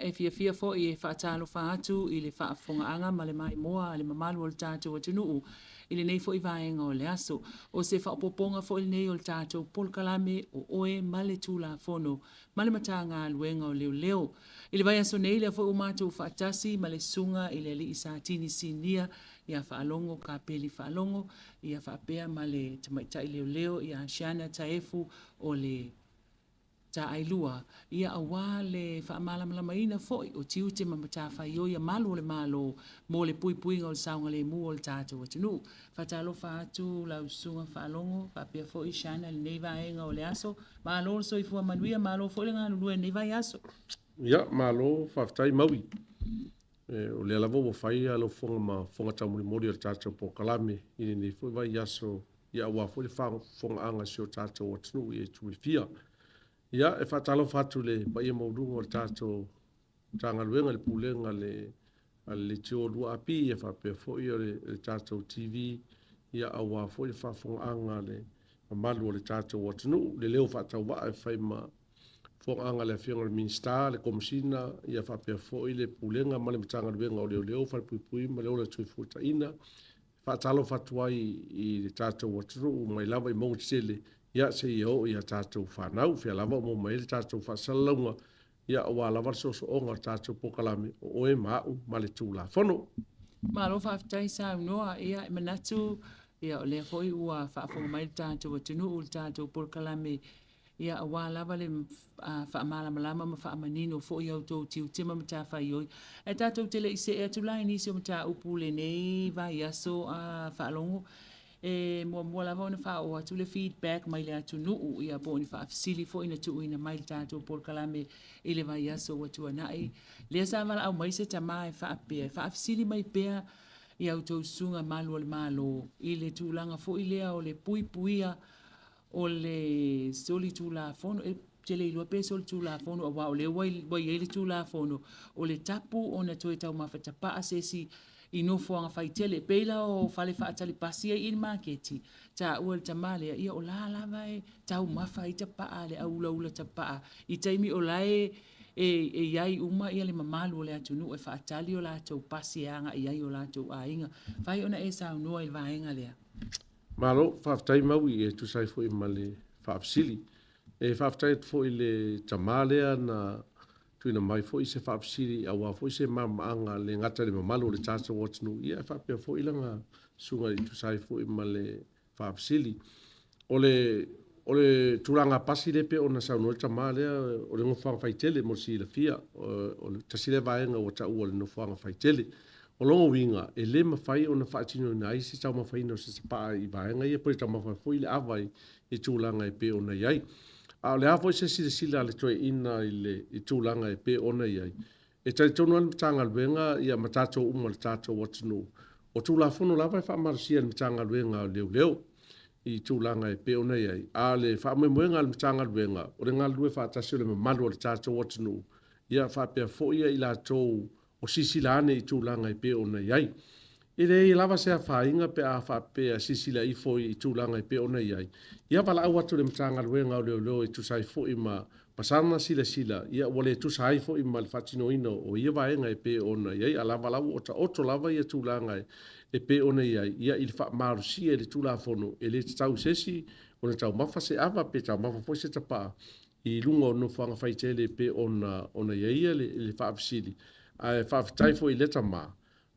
E fiafia foi e faatalofa atu i le faafofogaaga ma le maimoa a le mamalu o le tatou atunuu i lenei foi vaega o le aso. O se faaopoopoga foi lenei o le tatou polokalame o Oe ma le Tulafono ma le Matagaluega o Leoleo. I le vaiaso nei, lea foi ua matou faatasi ma le Susuga i le Alii Satini Sinia ia Faalogo Kapeli Faalogo, ia faapea ma le Tamaitai Leoleo ia Shana Taefu o le Taailua, ia aua le faamalamalamaina foi o tiute ma matafaioi a malu o le Malo mo le puipuiga o le saogalemu o le tatou atunuu. Faatalofa atu lau Susuga Faalogo faapea foi Shana i lenei vaega o le aso. Malo le soifua manuia, malo foi le galulue i lenei vaiaso. Ia, malo faafetai Maui. O lea lava ua fai lau fofoga ma fofoga taumolimoli o le tatou polokalame i lenei foi vaiaso, ia aua foi le faafofogaaga a si o tatou atunuu i itu e fia. Ia, e faatalofa atu i le paia maualuga o le tatou Matagaluega i le Pulega a le Leitio 2AP, ia faapea foi le tatou TV, ia aua foi le faafofogaaga a le mamalu o le tatou atunuu, le leo faatauvaa e fai ma fofoga a le Afioga i le Minisita, le Komesina, ia faapea foi le Pulega ma le Matagaluega o Leoleo, Falepuipui ma le Ola Toefuataina. E faatalofa atu ai i le tatou atunuu mai lava i mauga tetele, ia seia oo i a tatou fanau, fea lava o maua mai ai le tatou faasalalauga, ia aua lava le soosooga o le tatou polokalame o Oe ma Au ma le Tulafono. Malo faafetai saunoa. Ia, e manatu ia o lea foi ua faafofoga mai le tatou atunuu i le tatou polokalame ia aua lava le faamalamalama ma faamanino foi a outou tiute ma matafaioi. Ae tatou te le i see atu la i nisi o mataupu i lenei vaiaso a Faalogo, e muamua lava ona faaoo atu le feedback mai le atunuu ia po o ni faafesili foi na tuuina mai i le tatou polokalame i le vaiaso ua tuanai. Lea sa valaau mai se tama e faapea, e faafesili mai pea i a outou susuga malu o le Malo i le tulaga foi lea o le puipuia o le solitulafono, ou te le iloa pe solitulafono aua o lea ua i ai le Tulafono, o le tapu ona toe taumafa tapaa se isi i nofoaga faitele. E pei la o fale faatali pasi ia e i i le maketi, taua e le tama lea, ia o la lava e taumafa ai tapaa a le au ulaula tapaa i taimi o la e i ai uma le mamalu o le atunuu e faatali o latou pasi e agai i ai o latou aiga. Fai ona e saunoa i le vaega lea. Malo, faafetai Maui e tusa ai foi ma le faafesili. E faafetai atu foi i le tama lea na tuuina mai foi se faafesili aua foi se malamalamaaga e le gata i le mamalu o le tatou atunuu, ae faapea foi lana susuga e tusa ai foi ma le faafesili. O le o le tulaga pasi lea pei ona saunoa ai le tama lea, o le nofoaga faitele mo le silafia. O le tasi lea vaega ua taua o le nofoaga faitele. O lona uiga, e le mafai ona faatinoina ai se taumafaina o se tapaa i vaega ia po o le taumafa foi le ava i tulaga e pei ona i ai. A o le a foi se silasila a le toeaina i tulaga e pei ona i ai, e talitonu lava le Matagaluega ia ma tatou uma o le tatou atunuu, o Tulafono lava e faamalosia e le Matagaluega o Leoleo i tulaga e pei ona i ai. A o le faamoemoega a le Matagaluega, o le galulue faatasi o le mamalu o le tatou atunuu, ia faapea foi i latou o silasila ane i tulaga e pei ona i ai. E leai lava se afaina pe a faapea e silasila ifo i tulaga e pei ona i ai, ia valaau atu i le Matagaluega o Leoleo e tusa ai foi ma sana silasila, ia ua le tusa ai foi ma le faatinoina o ia vaega e pei ona i ai. A lava la ua taoto lava ia tulaga e pei ona i ai, ia i le faamalosia e le Tulafono, e le tatau i se isi ona taumafa se ava pe taumafa foi se tapaa i luga o nofoaga faitele e pei ona i ai le faafesili. Ae faafetai foi i lea tama,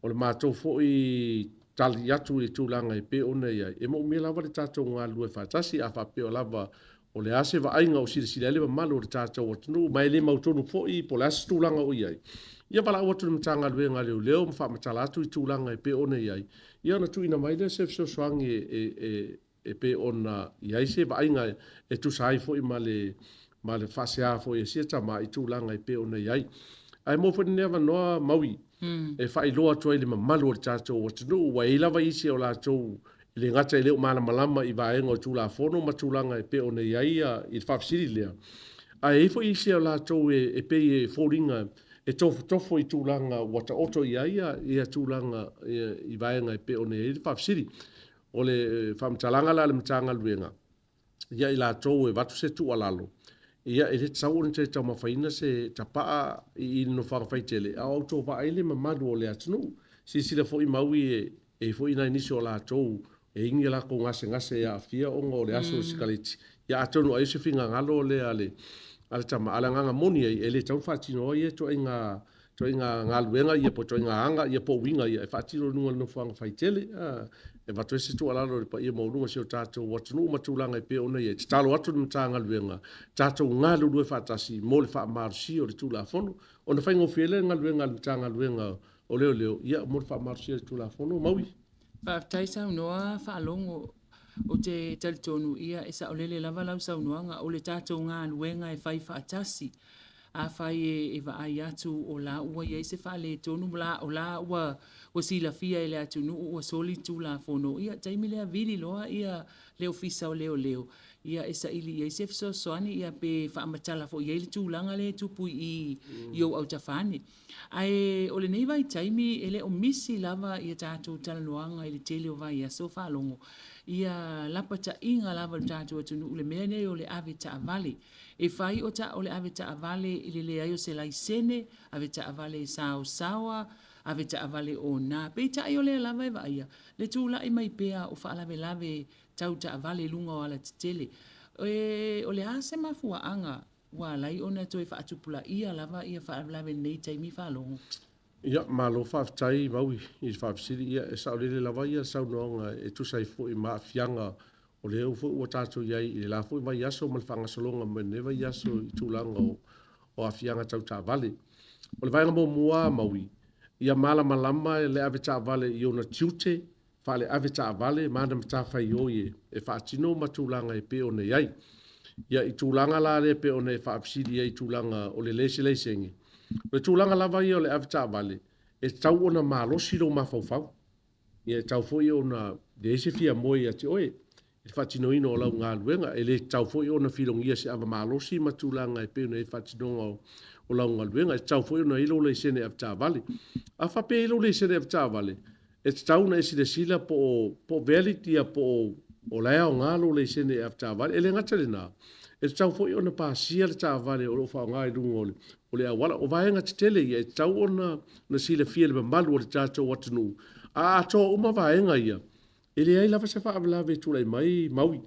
o le matou foi tali atu i le tulaga e pei ona i ai, e moomia lava le tatou galulue faatasi. A faapea lava o le a se vaaiga o silasila i ai le mamalu o le tatou atunuu, ma e le mautonu foi po o le a se tulaga o i ai, ia valaau atu i le Matagaluega a Leoleo ma faamatala atu i tulaga e pei ona i ai, ia ona tuuina mai lea o se fesoasoani e pei ona i ai se vaaiga e tusa ai foi ma le ma le faasea foi a sia tama i tulaga e pei ona i ai. Ae maua foi lenei avanoa Maui e faailoa atu ai i le mamalu o le tatou atunuu, ua i ai lava isi o latou e le gata e le o malamalama i vaega o Tulafono ma tulaga e pei ona i ai i le faafesili lea, ae i ai foi isi o latou e pei e foliga e tofotofo i tulaga ua taoto i ai ia tulaga i vaega e pei ona i ai le faafesili. O le faamatalaga la a le Matagaluega ia i latou e avatu se tuualalo, Ia, e le tatau ona toe taumafaina se tapaa i le nofoaga faitele, a o autovaa ai le mamalu o le atunuu. Silasila foi Maui e i ai foi nai nisi o latou e i ai ni latou gasegase e aafia ona o le asu o le sikaleti. Ia atonu ai o se finagalo lea a le tama, a o le agaga moni ai, e le tatau ona faatino ai ia ituaiga galuega ia po o ituaiga aga ia po o uiga ia e faatino i luga o le nofoaga faitele. E avatu ai se tuualalo i le paia maualuga o si o tatou atunuu ma tulaga e pei ona i ai, e tatalo atu le Matagaluega, tatou galulue faatasi mo le faamalosia o le Tulafono, ona faigofie ai lea o le galuega a le Matagaluega o Leoleo mo le faamalosia o le Tulafono. Maui. Faafetai saunoa Faalogo. Ou te talitonu ia e saolele lava lau saunoaga, o le tatou galuega e fai faatasi. Afai e vaai atu o la ua i ai se faaletonu ma o la ua silafia e le atunuu ua soli le Tulafono, ia taimi lea vili loa ia le Ofisa o Leoleo ia e saili i ai se fesoasoani ia pe faamatala foi i ai le tulaga lea e tupu i i ou autafa ane. Ae o lenei vaitaimi e le o misi lava ia tatou talanoaga i le tele o vaiaso Faalogo ia lapataiga lava o le tatou atunuu i le mea lenei o le avetaavale. E fai o le avetaavale i le leai o se laisene, avetaavale saosaoa, avetaavale ona. Peitai o lea lava e vaaia le tulai mai pea o faalavelave tau taavale i luga o alatetele. E, o le a se mafuaaga ua ala ai ona toe faatupulaia lava ia faalavelave i lenei taimi Faalogo? Ia, malo faafetai Maui i le faafesili. Ia, e saolele lava ia saunoaga e tusa ai foi ma aafiaga o lea foi ua tatou i ai i le la foi vaiaso ma le faagasologa mai lenei vaiaso i tulaga o aafiaga tau taavale. O le vaega muamua Maui, ia malamalama le avetaavale i ona tiute faale-avetaavale ma ana matafaioi e faatino ma tulaga e pei ona i ai. Ia, i tulaga la lea e pei ona e faafesili ai i tulaga o le leai o se laisene, o le tulaga lava ia o le avetaavale, e tatau ona malosi lou mafaufau. Ia e tatau foi ona leai se fiamoe ia te oe i le faatinoina o lau galuega. E le tatau foi ona filogia i se ava malosi ma tulaga e pei ona i ai le faatinoga o lau galuega. E tatau foi ona i ai lou laisene avetaavale. A faapea e i ai lou laisene avetaavale, e tatau ona e silasila po o valid ia po o la e aoga lou laisene avetaavale. E le gata i lena, e tatau foi ona pasia le taavale o lo o faaaoga i luga o le auala. O vaega tetele ia e tatau ona silafia e le mamalu o le tatou atunuu. A atoa uma vaega ia, e leai lava se faalavelave e tulai mai Maui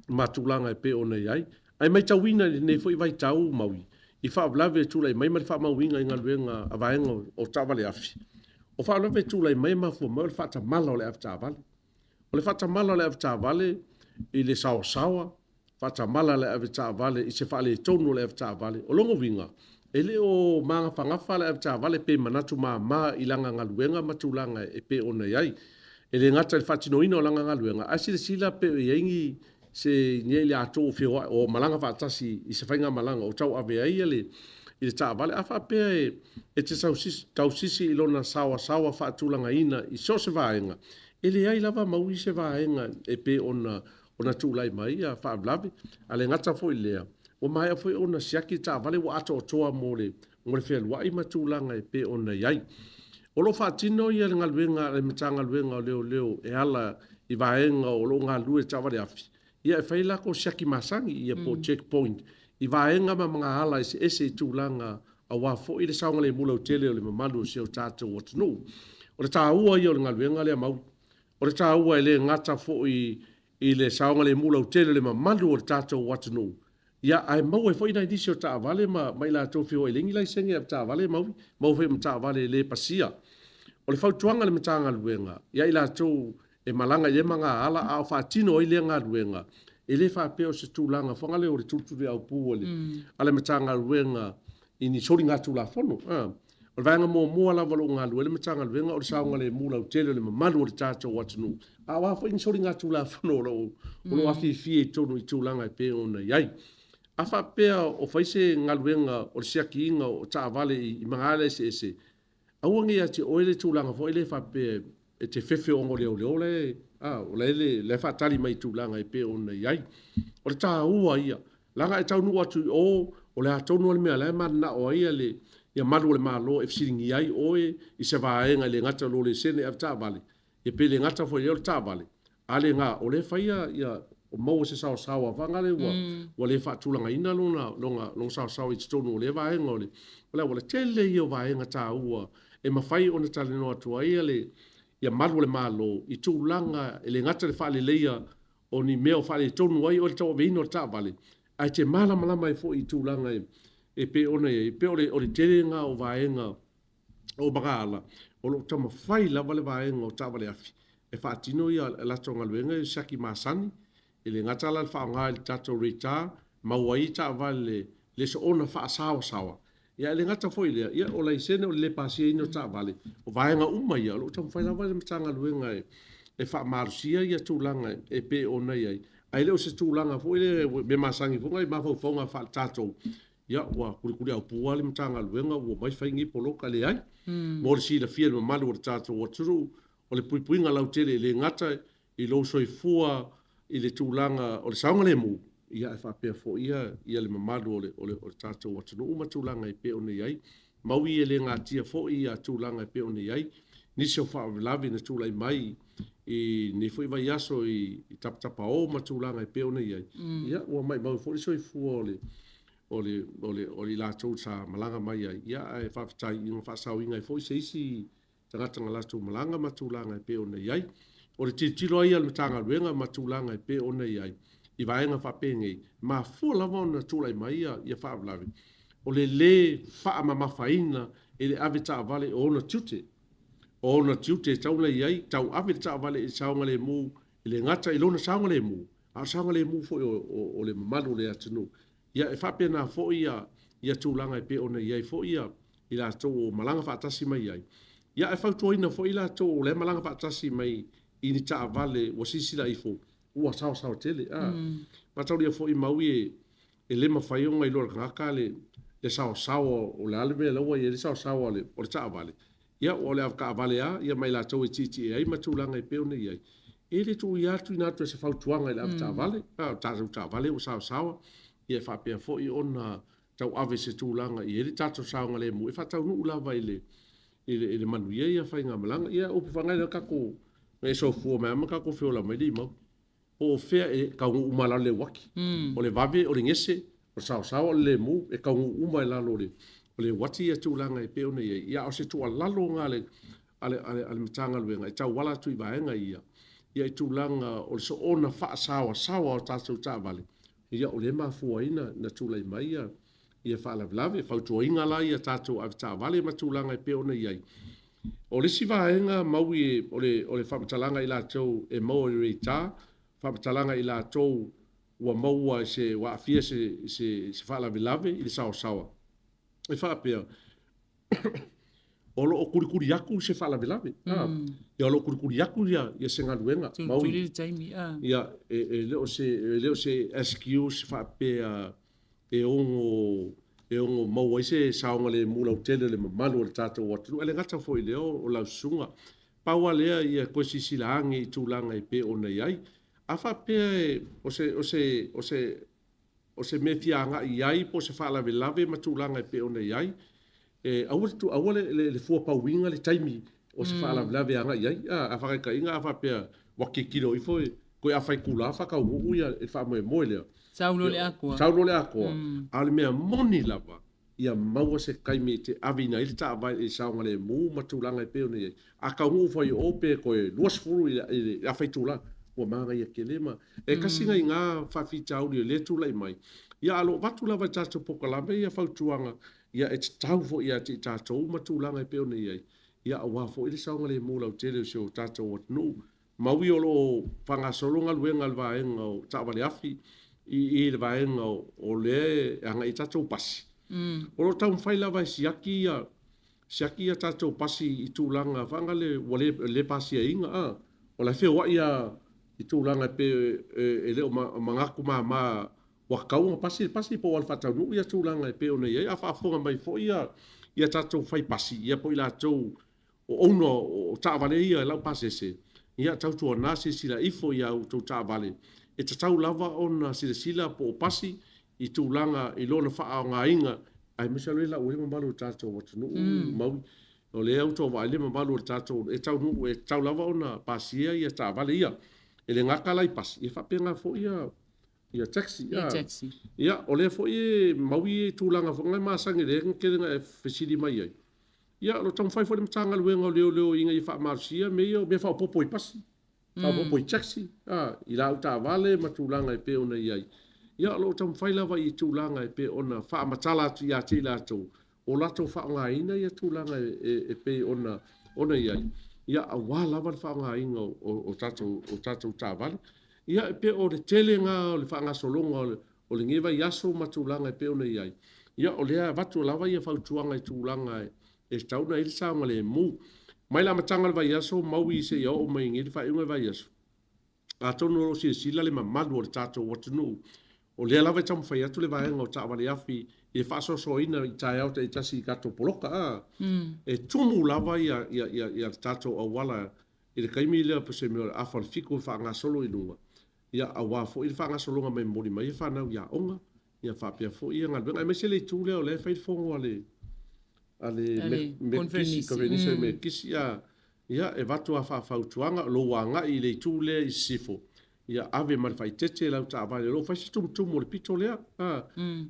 ma tulaga e pei ona i ai. Ae matauina i lenei foi vaitau Maui, i faalavelave e tulai mai ma le faamauina i galuega a vaega o taavale afi, o faalavelave e tulai mai e mafua mai o le faatamala o le avetaavale. O le faatamala o le avetaavale i le saoasaoa, faatamala le avetaavale i se faaletonu o le avetaavale. O lona uiga, e le o magafagafa le avetaavale pe manatu mama i lana galuega ma tulaga e pei ona i ai. E le gata i le faatinoina o lana galuega, ae silasila pe o i ai ni se i latou o feoai o malaga faatasi i se faigamalaga o tauave ai le taavale. A faapea e te tausisi i lona saoasaoa faatulagaina i so o se vaega, e leai lava Maui se vaega e pei ona tulai mai ai faalavelave. Ae le gata foi i lea, ua maea foi ona siaki taavale ua atoatoa mo le fealuai ma tulaga e pei ona i ai. O lo o faatino ia le galuega a le Matagaluega o Leoleo e ala i vaega o lo o galulue i taavale afi, ia e fai latou siaki masani ia po o check point i vaega ma magaala eseese i tulaga aua foi le saogalemu lautele o le mamalu o si o tatou atunuu. O le taua ia o le galuega lea Maui. O le taua e le gata foi i le saogalemu lautele o le mamalu o le tatou atunuu, ia ae maua ai foi nai nisi o taavale ma i latou feoai e leai ni laisene avetaavale Maui, maua foi ma taavale le pasia. O le fautuaga a le Matagaluega ia i latou e malaga i lea magaala a o faatino ai lea galuega, e le faapea o se tulaga foi lea o le tulituliaupu a le Matagaluega i ni soligatulafono. O le vaega muamua lava o lo o galulue ai le Matagaluega o le saogalemu lautele o le mamalu o le tatou atunuu, a o a foi ni soligatulafono o lo o afifi i totonu i tulaga e pei ona i ai. A faapea o fai se galuega o le siakiina o taavale i magaala eseese, aua ne i ia te oe le tulaga foi lea faapea e te fefe ona o leoleo la e faatali mai i tulaga e pei ona i ai. O le taua ia, leaga e taunuu atu i o, o le a tonu lava le mea o la e mananao ai ia malu o le Malo e fesiligia ai oe i se vaega e le gata o lou laisene avetaavale, ia pe le gata foi i lea o le taavale, a le na, o lea e faia o maua se saosaoa fagale ua ua le faatulagaina lona lona lona saosaoa i totonu o lea vaega o le o le auala. Tele ia o vaega taua e mafai ona talanoa atu ai le ia malu o le Malo i tulaga e le gata i le faaleleia o ni mea o faaletonu ai o le tauaveina o le taavale, ae te malamalama ai foi i tulaga e pei ona i ai. E pei o le tele lena o vaega o magaala o lo o taumafai lava le vaega o taavale afi e faatino a latou galuega i siaki masani. E le gata la i le faaaoga i le tatou radar, maua ai taavale le soona faasaoasaoa, ia ae le gata foi i lea, ia o laisene o le le pasiaina o taavale, o vaega uma ia o lo o taumafai lava le Matagaluega e faamalosia ia tulaga e pei ona i ai. Ae le o se tulaga foi lea mea masani foi nai mafaufauga faale-tatou, ia ua kulikuliaupu lava le Matagaluega ua omai fai nei poloka. Leai. Mo le silafia e le mamalu o le tatou atunuu, o le puipuiga lautele e le gata i lou soifua i le tulaga o le saogalemu, ia ae faapea foi ia le mamalu o le tatou atunuu ma tulaga e pei ona i ai. Maui e le natia foi ia tulaga e pei ona i ai nisi o faalavelave na tulai mai i lenei foi vaiaso i tapatapao ma tulaga e pei ona i ai. Ia ua maumau ai foi le soifua o i latou sa malaga mai ai, ia ae faafetai ina faasaoina ai foi se isi tagata na latou malaga ma tulaga e pei ona i ai. O le tilotilo lava ia a le Matagaluega ma tulaga e pei ona i ai i vaega faapenei, e mafua lava ona tulai mai ia faalavelave, o le lē faamamafaina e le avetaavale o ona tiute. O ona tiute e tatau ona i ai, tauave le taavale i le saogalemu, e le gata i lona saogalemu, a o le saogalemu foi o le mamalu o le atunuu. Ia e faapena foi ia tulaga e pei ona i ai foi i latou o malaga faatasi mai ai. Ia ae fautuaina foi i latou o la e malaga faatasi mai i ni taavale ua silasila ifo ua saoasaoa tele. Mataulia foi Maui e le mafai ona iloa e le tagata le saoasaoa o le a le mea la ua i ai le saoasaoa o le taavale. Ia o le avetaavale lava ia ma i latou e tietie ai ma tulaga e pei ona i ai. E le tuuina atu e se fautuaga i le avetaavale, o tatou taavale ua saoasaoa, ia e faapea foi ona tauave i se tulaga e i ai le tatou saogalemu e faataunuu lava i le manuia ia faigamalaga. Ia upu faga lea tatou na e soifua mai lava ma tatou feola mai le imau. Po o fea e taunuu uma lalo o le uati. O le vave, o le gese, o le saoasaoa, o le lemu, e taunuu uma i lalo o le uati ia tulaga e pei ona i ai. Ia a o se tuualalo lena a le Matagaluega e tauala atu i vaega ia, ia i tulaga o le soona faasaoasaoa o tatou taavale, ia o lea e mafua ai ona tulai mai ia faalavelave. E fautuaina la ia tatou avetaavale ma tulaga e pei ona i ai. O le isi vaega Maui o le faamatalaga i latou e maua i le radar, faamatalaga i latou ua maua i se ua aafia i se faalavelave i le saoasaoa, e faapea, o lo o kulikuli atu se faalavelave. Ia o lo o kulikuli atu ia se galuega. Tulituli le taimi. Ia e le o se excuse faapea e ono maua ai se saogalemu lautele o le mamalu o le tatou atunuu. Ae le gata foi i lea o lau susuga. Pau lava lea ia toe silasila ane i tulaga e pei ona i ai. A faapea o se mea e fia agai i ai po o se faalavelave ma tulaga e pei ona i ai, e aua le fuapauina le taimi o se faalavelave e agai i ai. A faataitaiga a faapea ua tilotilo ifo toe afa itula faataunuu ia le faamoemoe lea. Sau loa le atoa. Sau loa le atoa. A o le mea moni lava, ia maua se taimi e te aveina ai le taavale i le saogalemu ma tulaga e pei ona i ai. A taunuu foi i o pe toe 20 i le afa itula, ua manaia tele ma e tasi nai ina faafitauli o lea e tulai mai. Ia a o lo o avatu lava e tatou polokalame ia fautuaga, ia e tatau foi ia te i tatou ma tulaga e pei ona i ai, ia aua foi le saogalemu lautele o si o tatou atunuu. Maui o lo o faagasolo galuega a le vaega o taavale afi i le vaega o lea e agai i tatou pasi. O lo o taumafai lava e siaki ia tatou pasi i tulaga faagale ua le pasiaina. O la e feoai lava i tulaga e pei e le o manatu mama ua tatau ona pasi le pasi po o ua faataunuu ia tulaga e pei ona i ai. A faafofoga mai foi ia tatou fai pasi, ia po o i latou o owner o taavale ia laupasese, ia tautuana silasila ifo i a outou taavale, e tatau lava ona silasila po o pasi i tulaga i lona faaaogaina, aemaise o lea e lau ai le mamalu o le tatou atunuu Maui. O lea ua outou vaai le mamalu o le tatou, e taunuu, e tatau lava ona pasia ia taavale ia. E le gata la i pasi, e faapena foi ia ia taxi. Ia taxi. Ia, o lea foi e maui e tulaga foi na masani lea na tele na fesili mai ai. Ia, o lo o taumafai foi le Matagaluega o Leoleo ina ia faamalosia mea ia o mea faaopoopo i pasi, faaopoopo i taxi, i lau taavale ma tulaga e pei ona i ai. Ia, o lo o taumafai lava i tulaga e pei ona faamatala atu ia te i latou o latou faaaogaina ia tulaga e pei ona i ai, ia aua lava le faaaogaina o tatou taavale. Ia, e pei o le tele lena o le faagasologa o lenei vaiaso ma tulaga e pei ona i ai. Ia, o lea e avatu lava ia fautuaga i tulaga e tatau ona i ai le saogalemu. Mai le amataga o le vaiaso maui seia oo mai i le faaiuga o le vaiaso, atonu o lo o silasila le mamalu o le tatou atunuu, o lea lava e taumafai atu le vaega o taavale afi i le faasoasoaina i taeao taitasi i tatou poloka. E tumu lava ia le tatou auala i le taimi lea po o se mea o le 6:30 e faagasolo i luga, ia aua foi le faagasologa mai momoli mai fanau i aoga, ia faapea foi ia galuega, aemaise le itu lea o lea e fai le fono a le Metotisi, Metotisi, ia e avatu a faafautuaga lou agai i le itu lea i sisifo, ia ave ma le faaeteete lau taavale, o lo o fai se tumutumu o le pito lea,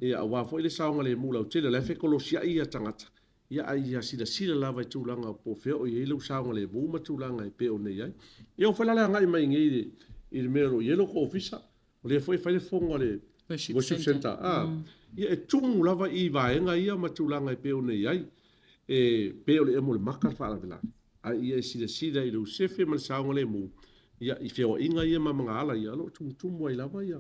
ia aua foi le saogalemu lautele, o la e fekolosiai ia tagata, ia ae ia silasila lava i tulaga po o fea o i ai lou saogalemu ma tulaga e pei ona i ai. Ia ua foi la le agai mai nei i le mea o lo o i ai lo outou ofisa, o lea foi e fai le fono a le Worship Center. Ia e tumu lava i vaega ia ma tulaga e pei ona i ai. E pei o le emo o le maka le faalavelave, ae ia e silasila i lou sefe ma le saogalemu, ia i feoaiga ia ma magaala ia, o lo o tumutumu ai lava ia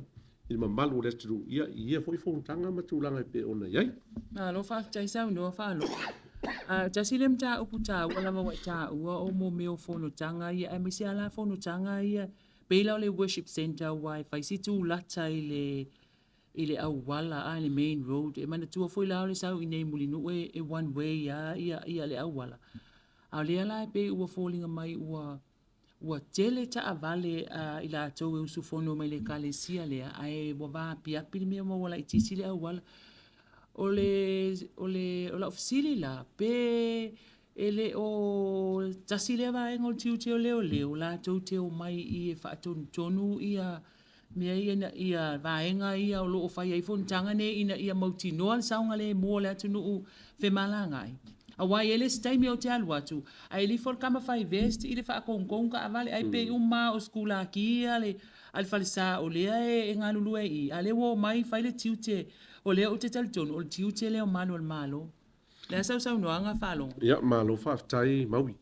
i le mamalu o le atunuu, ia i ia foi fonotaga ma tulaga e pei ona i ai. Malo faafetai saunoa Faalogo. Tasi le mataupu taua lava ua e taua o mo mea o fonotaga ia, aemaise lava la fonotaga ia, pei la o le worship centre aua e fai si tulata i le auala, le main road. E manatua foi la o le sau i inei i Mulinuu e one way lava ia le auala. A o lea la e pei ua foliga mai ua tele taavale a i latou e usufono mai le ekalesia lea, ae ua vaapiapi le mea ma ua laitiiti le auala. O lau fesili la, pe e le o tasi lea vaega o le tiute o leoleo latou te omai i e faatonutonu ia mea ia, ia vaega ia o lo o fai ai fonotaga nei ina ia mautinoa le saogalemu o le atunuu femalagaai. Aua e i ai le isi taimi ou te alu atu, ae lifo le tama fai vest i le faatonutonu taavale, ai pei uma o sikulaki a le falesa o lea e galulue i i, a o lea ua omai fai le tiute, o lea ou te talitonu o le tiute lea o malu o le Malo. Le a sausaunoaga Faalogo? Ia, malo faafetai Maui.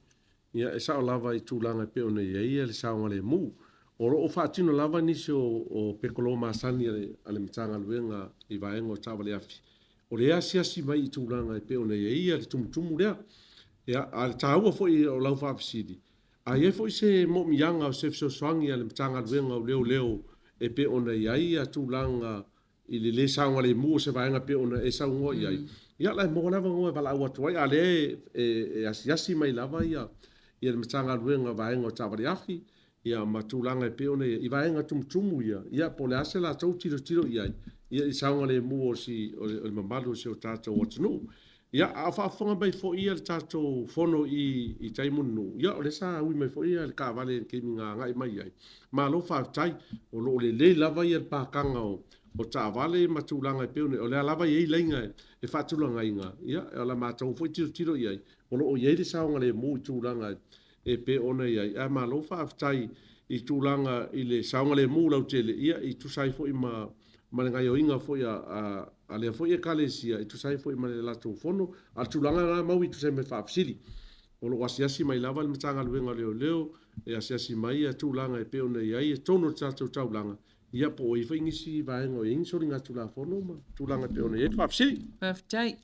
Ia, e sao lava i tulaga e pei ona i ai ia le saogalemu. O lo o faatino lava nisi o pekolo masani a le Matagaluega i vaega o taavale afi, o le asiasi mai i tulaga e pei ona i ai ia le tumutumu lea. Ia, a o le taua foi o lau faafesili, a i ai foi se moomiaga o se fesoasoani a le Matagaluega o Leoleo e pei ona i ai ia tulaga i le lē saogalemu o se vaega e pei ona e saunoa i ai, ia la e maua le avanoa e valaau atu ai, a o lea e asiasi mai lava ia le Matagaluega vaega o taavale afi, ia ma tulaga e pei ona i ai i vaega tumutumu ia, ia po o le a se latou tilotilo i ai, ia i saogalemu o le mamalu o si o tatou atunuu. Ia, a o faafofoga mai foi ia le tatou fono i tai Mulinuu, ia o lea sa ui mai foi ia le taavale i le taimi na agai mai ai. Malo faafetai, o lo o lelei lava ia le pakaga o taavale ma tulaga e pei ona, o lea lava e i ai laina e faatulagaina, ia o la matou foi tilotilo i ai, o lo o i ai le saogalemu i tulaga e pei ona i ai. Ae malo faafetai i tulaga i le saogalemu lautele, ia i tusa ai foi ma le gaoioiga foi a lea foi ekalesia, e tusa ai foi ma le latou fono. A o le tulaga lena Maui e tusa ai ma le faafesili, o lo o asiasi mai lava le Matagaluega o Leoleo, e asiasi mai ia tulaga e pei ona i ai i totonu o le tatou taulaga, ia po o i ai foi nisi vaega o i ai ni soligatulafono ma tulaga e pei ona i ai le faafesili. Faafetai.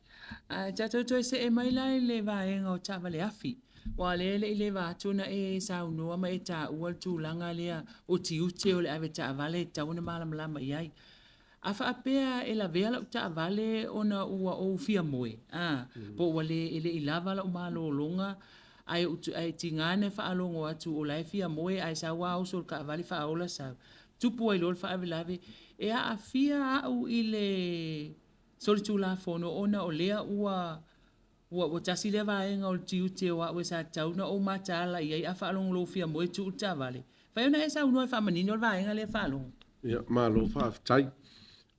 Tatou toe see mai la i le vaega o taavale afi. Aua o lea e le i leva atu ona e saunoa ma e taua le tulaga lea o tiute o le ave taavale e tatau ona malamalama i ai. A faapea e lavea lau taavale ona ua ou fia moe, po ua le e le i lava lau malologa, ae tiga na faalogo atu o la e fia moe ae sau lava oso i le taavale faaola sau, tupu ai loa le faalavelave, e aafia au i le solitulafono ona o lea ua tasi lea vaega o le tiute o au e sa tatau ona ou mataala i ai, a faalogo loa ua fia moe tuu le taavale. Mafai ona e saunoa e faamanino le vaega lea faalogo. Ia, malo faafetai.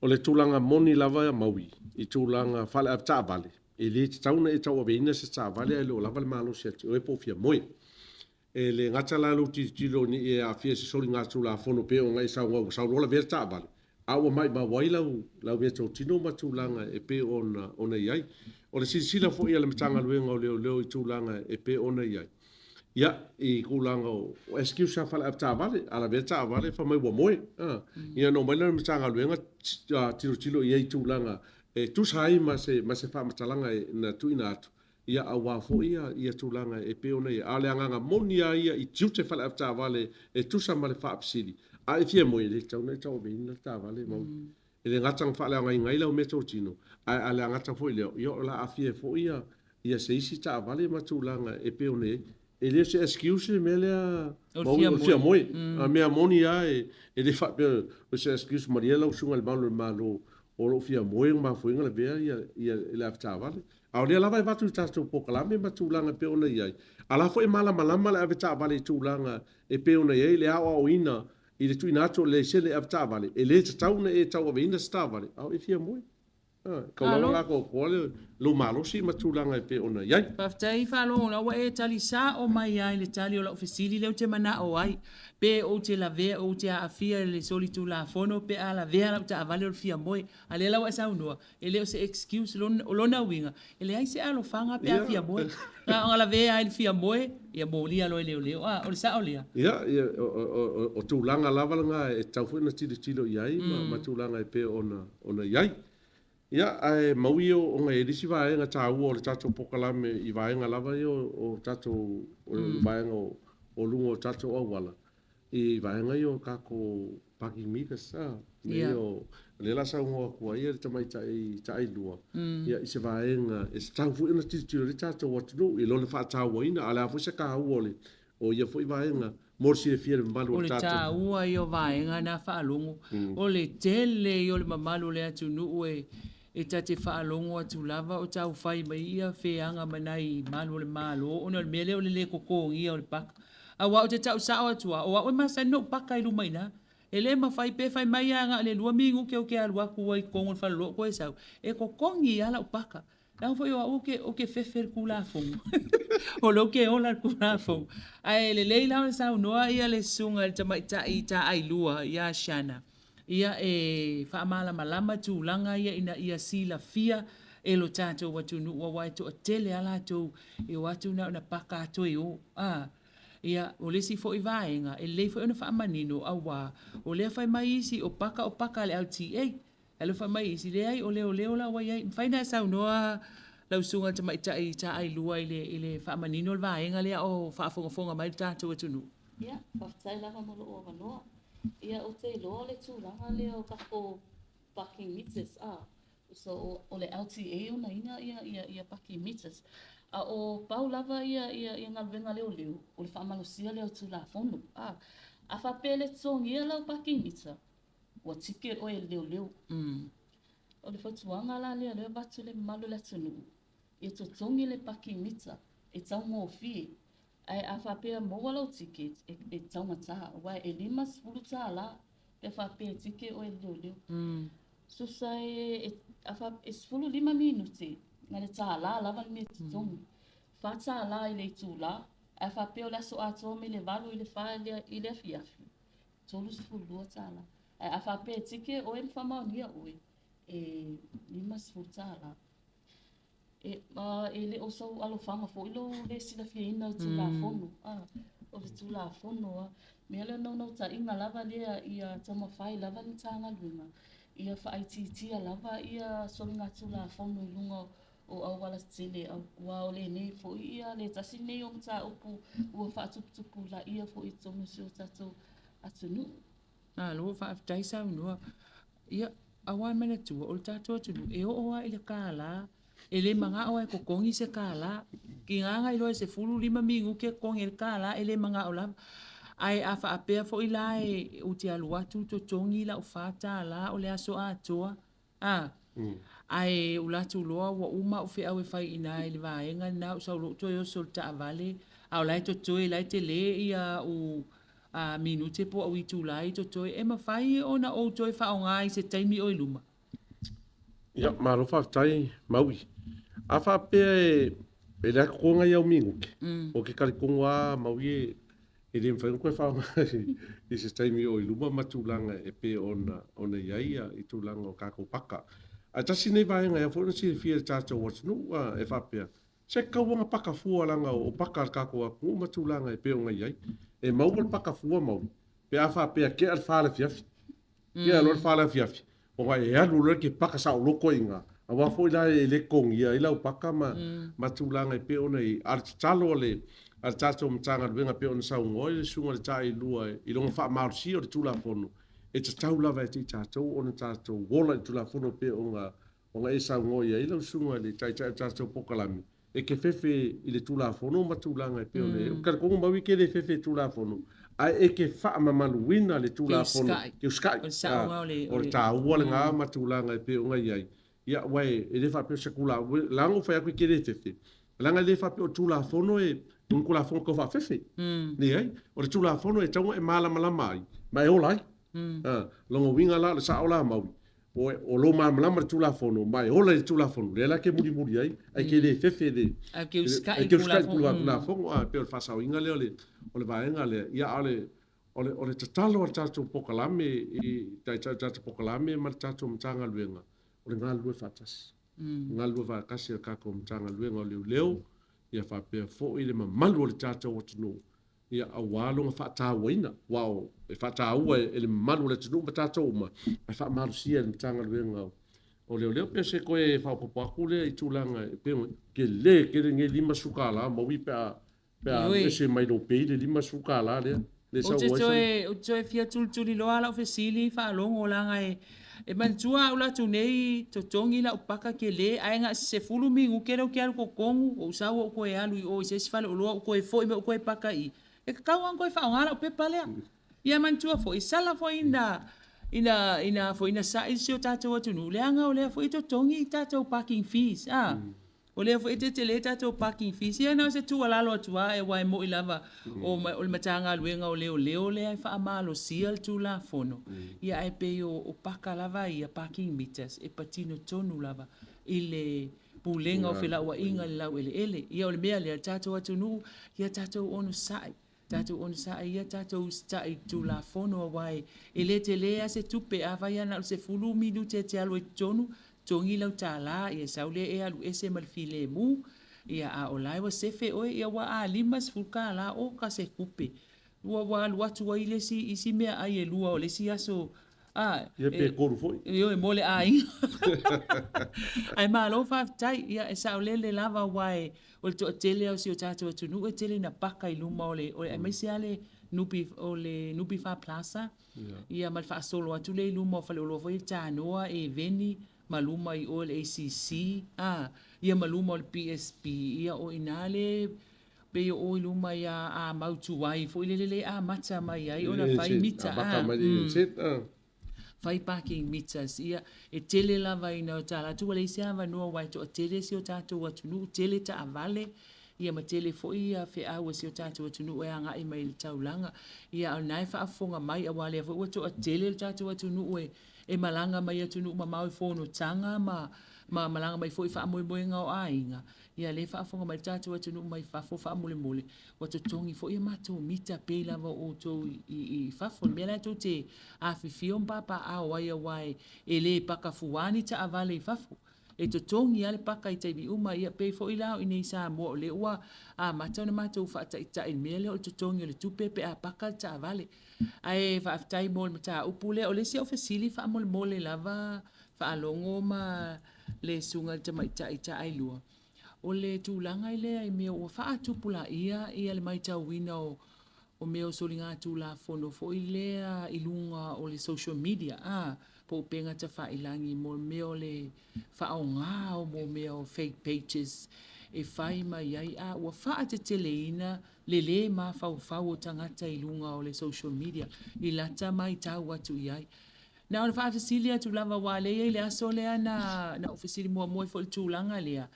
O le tulaga moni lava e maui i tulaga faale-avetaavale, e le tatau ona e tauaveina se taavale ae le o lava le malosi ia te oe po o fia moe. E le gata la lou tilotilo ne i e aafia i se soligatulafono pei ona e saunoa ua sau loa lavea le taavale, a ua maumau ai lau lau meatotino ma tulaga e pei ona ona i ai. O le silasila foi a le Matagaluega o Leoleo i tulaga e pei ona i ai, ia, i tulaga o excuse lava faale-avetaavale, a lavea le taavale fai mai ua moe. Ia ona omai lea o le Matagaluega tilotilo i ai i tulaga e tusa ai ma se ma se faamatalaga na tuuina atu, ia aua foi ia tulaga e pei ona i ai. A o le agaga moni lava ia i tiute faale-avetaavale e tusa ma le faafesili, a e fia moe, e le tatau ona e tauaveina le taavale Mauli. E le gata ina faaleagaina ai lau meatotino, ae a le gata foi i lea, ia o le a aafia ai foi ia se isi taavale ma tulaga e pei ona i ai. E le o se excuse le mea lea Mauli o le fia moe. A mea moni lava e le faapea o se excuse malie lau Susuga i le Malu o le Malo o lou fia moe ua mafua ai ona lavea ia le avetaavale. A o lea lava e avatu i tatou polokalame ma tulaga e pei ona i ai, a o la foi e malamalama le avetaavale i tulaga e pei ona i ai le aoaoina i le tuuina atu o le laisene avetaavale, e le tatau ona e tauaveina se taavale a o e fia moe. E tau lava la atoatoa lou malosi ma tulaga e pei ona i ai. Faafetai Faalogo la ua e tali sao mai lava i le tali o lau fesili lea ou te manao ai, pe ou te lavea ou te aafia i le solitulafono pe a lavea lau taavale o le fia moe. A lea la ua e saunoa, e le o se excuse, o lona uiga, e leai se alofaga pe a fia moe. Na ona lavea ai le fia moe, ia molia loa e leoleo. A, o le sao lea? Ia, o tulaga lava lena e tatau foi ona tilotilo i ai ma tulaga e pei ona i ai. Ia, ae mau ia ona e i ai le isi vaega taua o le tatou polokalame i vaega lava ia o tatou vaega o luga o tatou auala, i vaega ia o tatou parking meters, a, mea ia o lea la saunoa atu ai le tamaitai taailua, ia, i se vaega e tatau foi ona tilotilo i ai le tatou atunuu i lona faatauaina, a o le a foi se taua o ia foi vaega mo le silafia e le mamalu o le tatou. O le taua ia o vaega na faalogo, o le tele ia o le mamalu o le atunuu e ta te faalogo atu lava o taufai mai ia feaga ma nai malu o le Malo ona o le mea lea o le le totogia o le paka. Aua ou te tau sao atu lava, o au e masani ona ou paka i luma i ina. E le mafai pe fai mai lava na o le 2 minute ou te alu atu ai i totonu o le faleoloa ou toe sau, e totogi lava lau paka. Leaga foi o au ou te fefe i le Tulafono. O lea ou te ola i le Tulafono. Ae lelei la ona saunoa ia le susuga i le tamaitai taailua ia Shana, ia e faamalamalama tulaga ia ina ia silafia e lo tatou atunuu aua e toatele lava latou e o atu na ona paka lava toe o. A, ia, o le isi foi vaega, e lelei foi ona faamanino aua o lea fai mai isi o paka o paka a le LTA. Ae alofa mai isi, leai o leoleo la ua i ai. Mafai ona e saunoa lau susuga i le tamaitai taailua i le, i le faamanino le vaega lea o faafogafoga mai le tatou atunuu? Ia, faafetai lava mo lou avanoa. Ia, ou te iloa o le tulaga lea o tatou parking meters, a, so o le LTA e ona ina ia, ia, ia parking meters. A o pau lava ia, ia, ia galuega a leoleo, o le faamalosia lea o Tulafono, a. A faapea e le totogia lau parking meter, ua ticket oe e le leoleo. O le fautuaga la lea o lea e avatu i le mamalu o le atunuu, ia totogi le parking meter, e taugofie. Ae a faapea e maua lau ticket, e taugata, aua e $50 pe a faapea e ticket oe e le leoleo. Susa e, e 15 minute, na o le $1 lava le mea e totogi. $4 i le itula, ae a faapea o le aso atoa mai le 8 i le 4 i le afiafi, $32. Ae a faapea e ticket oe ma faamaonia oe, e $50. E, e le o sou alofaga foi lou le silafiaina o le Tulafono. O le Tulafono lava. Mea lea o le naunautaiga lava lea ia taumafai lava le Matagaluega ia faaitiitia lava ia soligatulafono i luga o auala tetele, aua o lenei foi ia le tasi lenei o mataupu ua faatuputupulaia foi i totonu o si o tatou atunuu. Malo faafetai saunoa. Ia, aua e manatua, o le tatou atunuu, e oo lava i le $1, e le manao lava e totogi se $1. Tiga na iloa e 15 minute e totogi ai le $1, e le manao lava. Ae a faapea foi la ou te alu atu totogi lau $4 o le aso atoa, a, ae ou alu atu loa ua uma au feau e fai i ina i le vaega lena, ou sau loa ou toe oso i le taavale, a o la e totoe, o la e tele au minute po o au itulā i totoe e mafai ona ou toe faaaoga i se taimi o i luma? Ia, malo faafetai Maui. A faapea e e leai totoga ia au minute, o ke talitonu lava Maui e e le mafai ona toe faaaoga i se taimi o i luma ma tulaga e pei ona ona i ai i tulaga o tatou paka. Ae tasi lenei vaega e ao foi ona silafia e le tatou atunuu e faapea, se tatau ona paka fua leaga o paka a le tatou atunuu ma tulaga e pei ona i ai. E maua le paka fua Maui pe a faapea tea le 4 i le afiafi. Tea loa le 4 i le afiafi, ona e alu loa e te paka saoloto ai i ina, aua foi la e le totogia ai lau paka ma, ma tulaga e pei ona i ai. A o le tatalo a le, a le tatou Matagaluega e pei ona saunoa ai le Susuga i le Tailua i lona faamalosia o le Tulafono, e tatau lava ia te i tatou ona tatou ola i le Tulafono e pei ona, ona e saunoa i ai lau Susuga i le Taitai o le tatou Polokalame, e te fefe i le Tulafono ma tulaga e pei ona i ai. Ou te talitonu Maui e te le fefe i le Tulafono, ae e te faamamaluina le Tulafono, e te usitai. O le taua lena ma tulaga e pei ona i ai. Ia, aua e le faapea o se Tulafono, leaga ua fai atu e te le fefe, leaga e le faapea o le Tulafono e, o ni Tulafono tau faafefe. Leai, o le Tulafono e tatau ona e malamalama ai ma e ola ai. Lona uiga la, o le sao la Maui, o lou malamalama i le Tulafono ma e ola i le Tulafono, lea la e te mulimuli ai, ae te le fefe i le, Ae te usitai i le Tulafono. E pei o le faasaoina lea o le vaega lea. Ia, a o le, o le tatalo a le tatou polokalame i taitai o le tatou polokalame ma le tatou Matagaluega, o le galulue faatasi. O le galulue faatasi a le tatou Matagaluega o Leoleo, ia faapea foi le mamalu o le tatou atunuu, ia aua lona faatauaina, aua e faataua e le mamalu o le atunuu ma tatou uma, ae faamalosia e le Matagaluega o Leoleo. Pe o se toe faaopoopo atu lea i tulaga e pei ona tele tele lenei $50 Maui pe a pe a alu ese mai lou pay le $50 lea. Le sau ai toe, ou te toe fia tulituliloa lau fesili faalogo leaga e manatua au la atu nei totogi lau paka tele ae na o se 10 minute lea ou te alu totonu ou sau ou toe alu i o i se isi faleoloa ou toe foi mai ou toe paka i i. E tatau lava ona toe faaaoga lau pepa lea. Ia manatua foi, sala foi ina ina ina foi ina sa'i si o tatou atunuu leaga o lea foi e totogi tatou parking fees. Ah. O lea foi e tetele tatou parking fees. Ia na o se tuualalo atu lava aua e moni lava o o le Matagaluega o Leoleo lea e faamalosia le Tulafono, ia ae pei o paka lava ia, parking meters, e patino tonu lava i le Pulega o Felauaiga i le Laueleele. Ia o le mea lea, le tatou atunuu, ia tatou onosai, tatou onosai ia, tatou usitai i le Tulafono aua e le tele lava se tupe. Afai lava na o le 10 minute e te alu ai i totonu, totogi lau $1, ia sau lea e alu ese ma le filemu, ia a o la e ua sefe oe, ia ua a $50 oka se tupe. Ua alu atu ai le isi isi meaai e lua o le isi aso a Ia pe tolu foi. Ioe, mo le aiga. Ae malo faafetai, ia e saolele lava aua e o le toatele lava o si o tatou atunuu e tele ina paka i luma o le, aemaise lava le Nupi, o le NPF Plaza, ia ma le faasolo atu lea i luma o faleoloa foi ia Tanoa, Eveni, ma luma i o i le ACC, a, ia ma luma o le PSP, ia o i ina le pei o o i luma ia a mautu ai foi lele le amata mai ai ona fai mita, a, fai parking meters, ia e tele lava ina o tala atu ua leai se avanoa aua e toatele si o tatou atunuu, tele taavale, ia ma tele foi ia feau a si o tatou atunuu e agai mai i le taulaga. Ia a o lena e faafofoga mai aua o lea foi ua toatele le tatou atunuu e malaga mai atunuu mamao i fonotaga ma ma malaga mai foi i faamoemoega o aiga. Ia lea e faafofoga mai le tatou atunuu mai fafo faamolemole ua totogi foi a matou mita pei lava o outou i fafo. O le mea la e tou te afifio ma papaaao ai aua e le paka fua ni taavale i fafo. E totogi lava le paka i taimi uma. Ia pei foi la o i inei i Samoa o lea ua amata ona matou faataitai i le mea lea o le totogi o le tupe pe a paka le taavale. Ae faafetai mo le mataupu lea. O le isi au fesili faamolemole lava faalogo ma le susuga i le tamaitai Taailua, o le tulaga lea i mea ua faatupulaia ia le matauina o mea o soligatulafono foi lea i luga o le social media a, po o upega tafailagi mo mea o le faaaoga o mo mea o fake pages e fai mai ai a ua faateteleina le lē mafaufau o tagata i luga o le social media i lata matau atu i ai. Na ona faafesili atu lava aua o lea e i ai le aso lea na ou fesili muamua ai foi i le tulaga lea.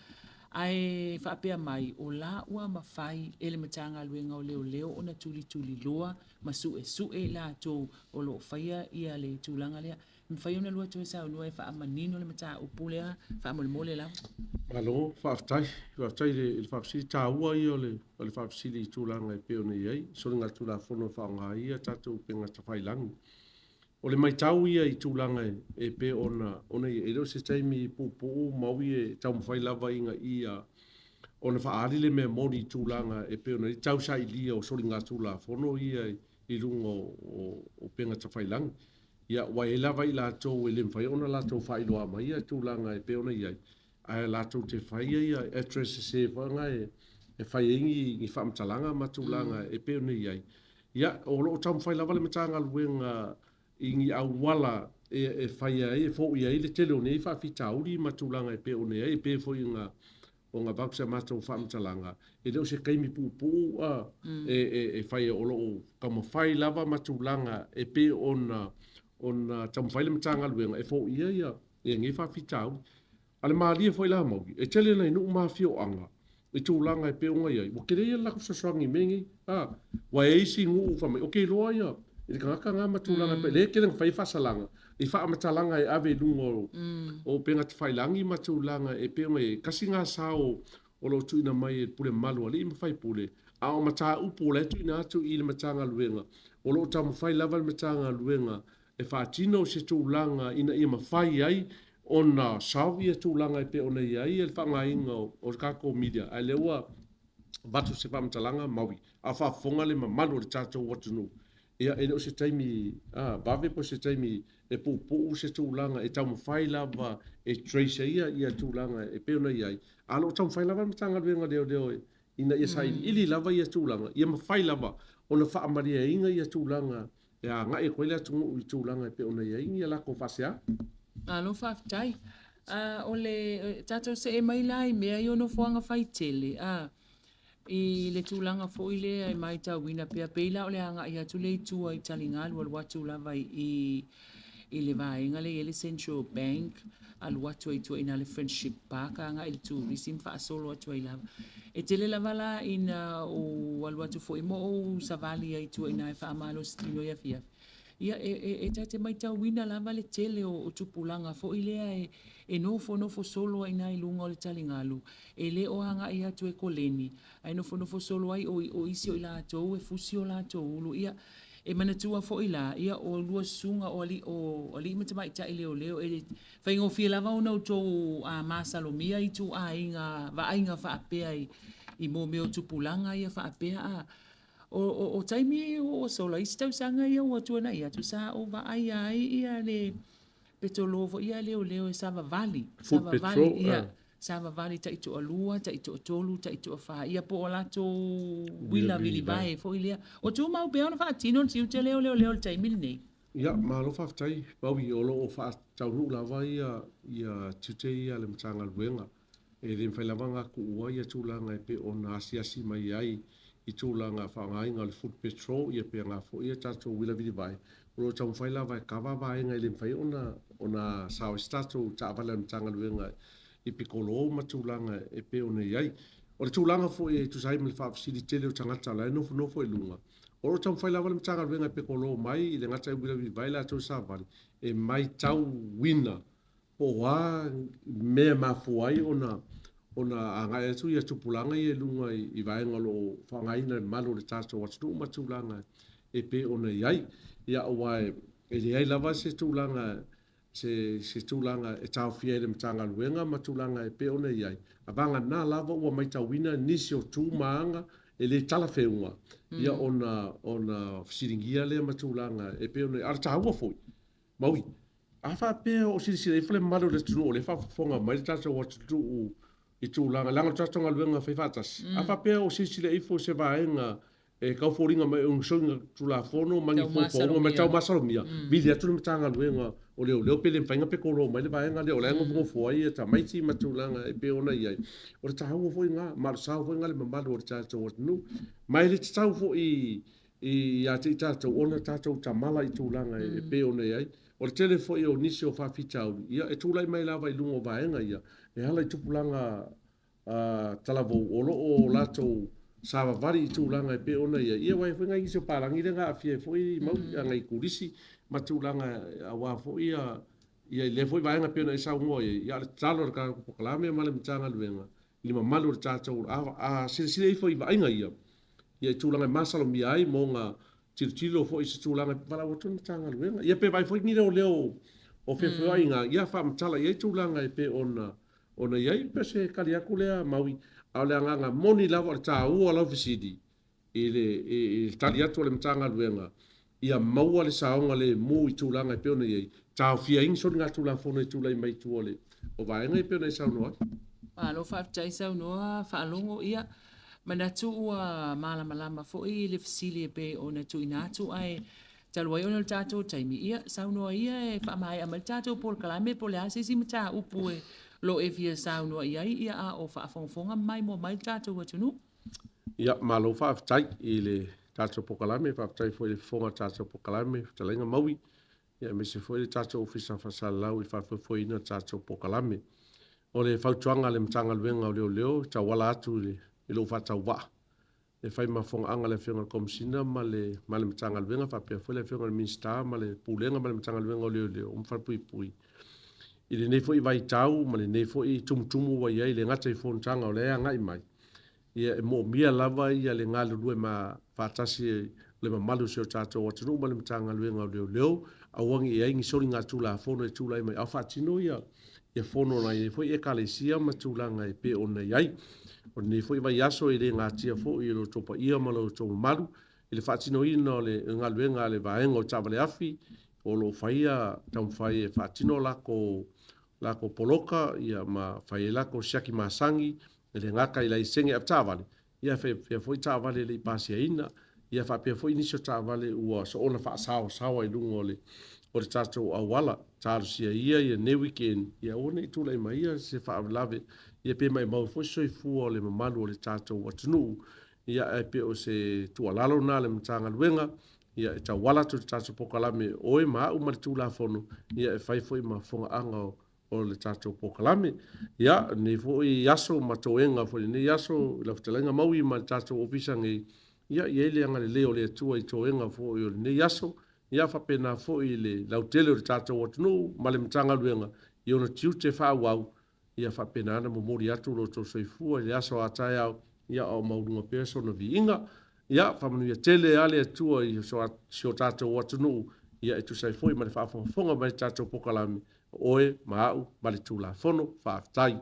Ae faapea mai, o la ua mafai e le Matagaluega o Leoleo ona tulituliloa ma suesue i latou o lo o faia ia le tulaga lea. E mafai ona lua toe saunoa e faamanino le mataupu lea faamolemole lava. Malo faafetai. Faafetai i le faafesili taua ia o le faafesili i tulaga e pei ona i ai soligatulafono e faaaoga ai a tatou upega tafailagi. O le matau ia i tulaga e pei ona i ai, e le o se taimi puupuu maui e taumafai lava ina ia ona faaali le mea moni i tulaga e pei ona i ai tausailia o soligatulafono ia i luga o upega tafailagi. Ia, ua i ai lava i latou e le mafai ona latou faailoa mai ia tulaga e pei ona i ai, ae latou te faia ia address sese foi na e fai ai ni faamatalaga ma tulaga e pei ona i ai. Ia, o lo o taumafai lava le Matagaluega i ni auala e faia ai, e foia ai le tele o nei faafitauli ma tulaga e pei ona i ai. E pei foi ona avatu sa matou faamatalaga, e le o se taimi puupuu e fai ai, o lo o taumafai lava ma tulaga e pei ona taumafai le Matagaluega e foia ia nei faafitauli. A o le malie foi la Mauli, e tele nai nuu ma afioaga i tulaga e pei ona i ai, ua tele ia le latou fesoasoani i mea nei. Ua i ai isi nuu fai mai, ou te iloa ia i le tagata na ma tulaga e lea e tele ina fai faasalaga i faamatalaga e ave i luga o upega tafailagi ma tulaga e pei ona i ai. Tasi na sao o lo o tuuina mai e le pule mamalu a alii ma faipule, a o mataupu o la e tuuina atu i le Matagaluega, o lo o taumafai lava le Matagaluega e faatino se tulaga ina ia mafai ai ona solve ia tulaga e pei ona i ai le faaaogaina o le tatou media, ae lea ua avatu se faamatalaga maui, a o faafofoga le mamalu o le tatou atunuu, ia e le o se taimi vave po o se taimi e puupuu se tulaga e taumafai lava e trace ai ia tulaga e pei ona i ai, a o lo o taumafai lava le Matagaluega o Leoleo ina ia sailiili lava ia tulaga, ia mafai lava ona faamalieina ia tulaga e agai atu ai le atunuu i tulaga e pei ona i ai ni a latou faasea. Malo faafetai. O le tatou see mai la i mea ia o nofoaga faitele, i le tulaga foi lea e matauina pea, pei la o le agai atu lea i tua i taligalu alu atu lava i le vaega lea e i ai le Central Bank, alu atu ai i tua i ina le Friendship Park agai i le turisi ma faasolo atu ai lava. E tele lava la ina ou alu atu foi ma ou savali ai i tua i ina e faamalositino i afiafi, ia e ta te matauina lava le tele o tupulaga foi lea e nofonofo solo ai i ina i luga o le taligalu, e le o agai atu e koleni, ae nofonofo solo ai o isi o i latou e fusi o latou ulu. Ia, e manatua foi la, ia, o lua susuga o alii ma tamaitai leoleo, e faigofie lava ona outou masalomia ituaiga vaaiga faapea i mea o tupulaga ia faapea. A o taimi ua sola, isi tausaga ia ua tuanai atu, sa ou vaaia ai ia le petolo foi ia a leoleo e savavali, savavali, ia, savavali taitoalua, taitoatolu, taitoafa, ia po o latou uila vilivae foi lea. O tumau pea ona faatino le tiute lea o leoleo i le taimi lenei. Ia, malo faafetai, Maui, o lo o faataunuu lava ia tiute ia a le Matagaluega. E le mafai lava ona tuua ia tulaga e pei ona asiasi mai ai i tulaga faaaogaina o le foot petrol ia pe na foi ia tatou uila vilivae. O lo o taumafai lava e kava vaega e le mafai ona sao ai se tatou taavale a le Matagaluega i pikolo ma tulaga e pei ona i ai. O le tulaga foi e tusa ai ma le faafesili tele o tagata o la e nofonofo i luga, o lo o taumafai lava le Matagaluega e pekolo mai i le gata e uila vilivae latou savali, e matauina po o a mea e mafua ai ona agai atu ia tupulaga ia i luga i vaega o lo o faaaogaina e le mamalu o le tatou atunuu ma tulaga e pei ona i ai. Ia, aua e leai lava se tulaga se tulaga e taofia ai e le Matagaluega ma tulaga e pei ona i ai, a vagana lava ua matauina nisi o tu ma aga e le talafeuga, ia ona fesiligia lea ma tulaga e pei ona i ai. A o le taua foi, Maui, a faapea o silasila ifo le mamalu o le atunuu o lea e faafofoga mai le tatou atunuu i tulaga, leaga o le tatou galuega e fai faatasi, a faapea o silasila ifo se vaega e tau foliga mai o ni soligatulafono ma ni fofooga ma tau masalomia, vili atu le Matagaluega o Leoleo pe le mafai ona pekolo mai le vaega lea o la e nofonofo ai tamaiti ma tulaga e pei ona i ai. O le taua foi lena, ma o le sao foi lena i le mamalu o le tatou atunuu. Ma e le tatau foi ia te i tatou ona tatou tamala i tulaga e pei ona i ai. O le tele foi o nisi o faafitauli, ia e tulai mai lava i luga o vaega ia, e ala i tupulaga Talavou o lo o latou savavali i tulaga e pei ona i ai, ia aua e i ai foi nai nisi o palagi lea na aafia ai foi mau nai turisi ma tulaga aua foi ia i lea foi vaega e pei ona e saunoa i ai, ia a o le tatalo a le tatou polokalame ma le Matagaluega i le mamalu o le tatou, a silasila ifo i vaaiga ia, ia i tulaga e masalomia ai mo ona tilotilo foi i se tulaga e valaau atu le Matagaluega. Ia pe vaai foi ni leoleo o feofeoai i ina, ia faamatala i ai tulaga e pei ona ona i ai. Pe o se tali atu lea Maui, a o le agaga moni lava o le taua o lau fesili i le i le tali atu a le Matagaluega, ia maua le saogalemu i tulaga e pei ona i ai, taofia ai ni soligatulafono e tulai mai tua o vaega ia e pei ona e saunoa ai. Malo faafetai saunoa faalogo. Ia, manatu ua malamalama foi le fesili e pei ona tuuina atu, ae talu ai ona o le tatou taimi, ia saunoa ia e faamaea mai le tatou polokalame po o le a se isi mataupu e lo o e fia saunoa i ai, ia a o faafogafoga ma maimoa mai le tatou atunuu. Ia, malo faafetai i le tatou polokalame, faafetai foi i le fofoga o le tatou polokalame, fetalaiga Maui, ia aemaise foi le tatou Ofisa Faasalalau i le faafoefoeina o le tatou polokalame. O le fautuaga a le Matagaluega o Leoleo e tauala atu i lou faatauvaa, e fai ma fogaaga a le Afioga i le Komesina ma le Matagaluega faapea foi le Afioga i le Minisita ma le Pulega ma le Matagaluega o Leoleo ma Falepuipui i lenei foi vaitau ma lenei foi tumutumu ua i ai, e le gata i fonotaga o lea e agai mai, ia e moomia lava le galulue ma faatasi le mamalu o si o tatou atunuu ma le Matagaluega o Leoleo, aua ne i i ai ni soligatulafono e tulai mai, a o faatino ia fono a nai foi Ekalesia ma tulaga e pei ona i ai. O lenei foi vaiaso e le natia foi e lo outou paia ma lo outou mamalu i le faatinoina o le galuega a le vaega o taavale afi o lo o faia taumafai e faatino lakou poloka ma fai ai lakou siaki masagi e le gata i laisene avetaavale, ia faapea foi taavale e le i pasiaina, ia faapea foi nisi o taavale ua soona faasaosaoa i luga o le tatou auala. Talosia ia nei weekend ia aua ne i tulai mai ia se faalavelave, ia pe maumau ai foi se soifua o le mamalu o le tatou atunuu. Ia ae pei o se tuualalo lena a le Matagaluega, ia e tauala atu i le tatou polokalame oe ma au ma le Tulafono, ia e fai foi ma fogaaga o le tatou polokalame. Ia, lenei foi aso ma toega foi i lenei aso i lau fetalaiga Maui ma le tatou ofisa nei, ia i ai le agalelei o le Atua i toega foi o lenei aso, ia faapena foi le lautele o le tatou atunuu ma le Matagaluega i ona tiute faaauau, ia faapena ona momoli atu lo outou soifua i le aso a taeao, ia a o maualuga pea sona viiga. Ia faamanuia tele lava le Atua i si o tatou atunuu, ia e tusa ai foi ma le faafogafoga mai i le tatou polokalame, oe ma au ma le Tulafono. Faafetai.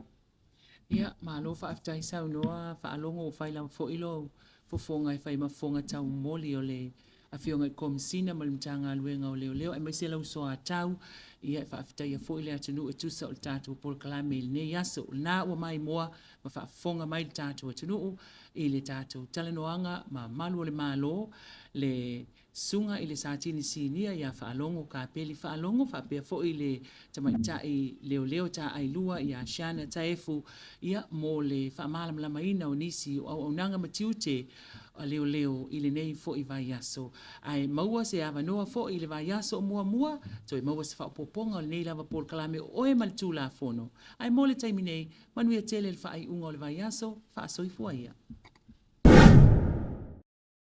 Ia, malo faafetai saunoa faalogo ua fai lava foi lou fofoga e fai ma fofoga taumoli o le Afioga i le Komesina ma le Matagaluega o Leoleo aemaise lau soatau. Ia e faafetaia foi le atunuu e tusa o le tatou polokalame i lenei aso. O lena ua maimoa ma faafofoga mai le tatou atunuu i le tatou talanoaga ma malu o le Malo, le Susuga i le Satini Sinia ia Faalogo Kapeli Faalogo faapea foi le tamaitai leoleo taailua ia Shana Taefu ia mo le faamalamalamaina o nisi o auaunaga ma tiute a leoleo i lenei foi vaiaso. Ae maua se avanoa foi i le vaiaso o muamua toe maua se faaopoopoga o lenei lava polokalame o Oe ma le Tulafono. Ae mo le taimi nei, manuia tele le faaiuga o le vaiaso, faasoifua ia.